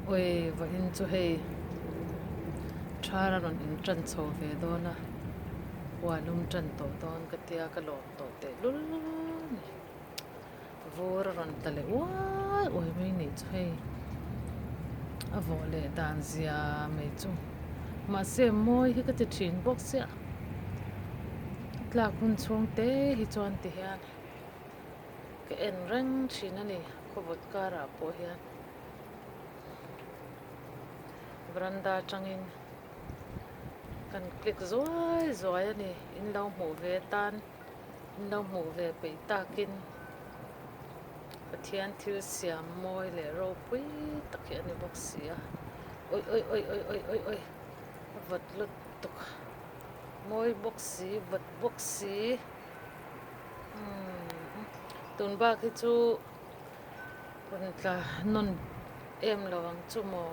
Awi vawiin chu hei thar a rawn in tan chho ve dawn a, huan um tan tawh dawn ka tia ka lawm tawh tehlul a ni. Vur a rawn tla leh uai uai mai nih chu hei a vawh leh dan zia mai chu mahse mawi hi ka ti thin bawk sia a tlak hun chhung te hi chuan ti hian ka en reng thin a ni khawvawt karah pawh hian veranda atangin kan click zuai zuai a ni in lo hmuh ve tan. In lo hmuh ve peih takin Pathian thil siam mawi leh ropui tak hi a ni bawk si a. Awi awi awi awi awi awi awi a vawt lutuk mawi bawk si vawt bawk si umm tun bak hi chu rawn tla nawn em lo ang chu maw.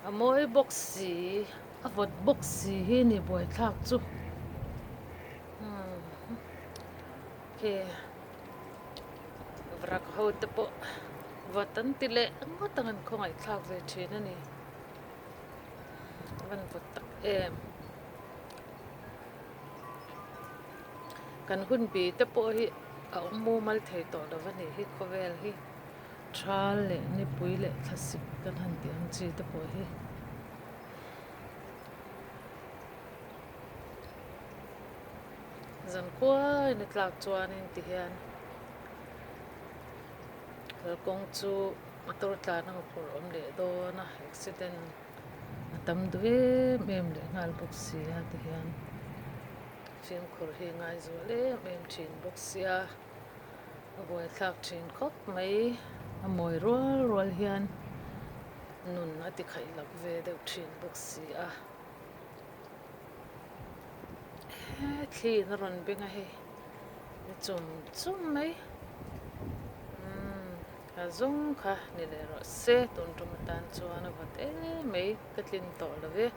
A mawi bawk si, a vawt bawk si hi ni buaithlak chu. Umm khi vrak ho te pawh vawt an ti leh ngawt ang an khawngaihthlak ve thin a ni. A van vawt tak em. Kan hun bi te pawh hi a awm mumal thei tawh lo a nih hi khawvel hi. Thal leh nipui leh thlasik kan han tih ang chi te pawh hi zan kuain a tlak chuanin ti hian kalkawng chu motor tlan a huphurh awm leh dawn a accident a tam duh em em leh nghal bawk si a ti hian fimkhur hi ngai zual em em thin bawk sia. A buaithlak thin khawp mai. A mawi rual rual hian nun a ti khaih lak ve deuh thin bawk si a. He thliin a rawn beng a hei ni chum chum mai. Umm a zawng kha ni leh rawh se tun tum atan chuan a vawt em mai ka tlin tawh lo e.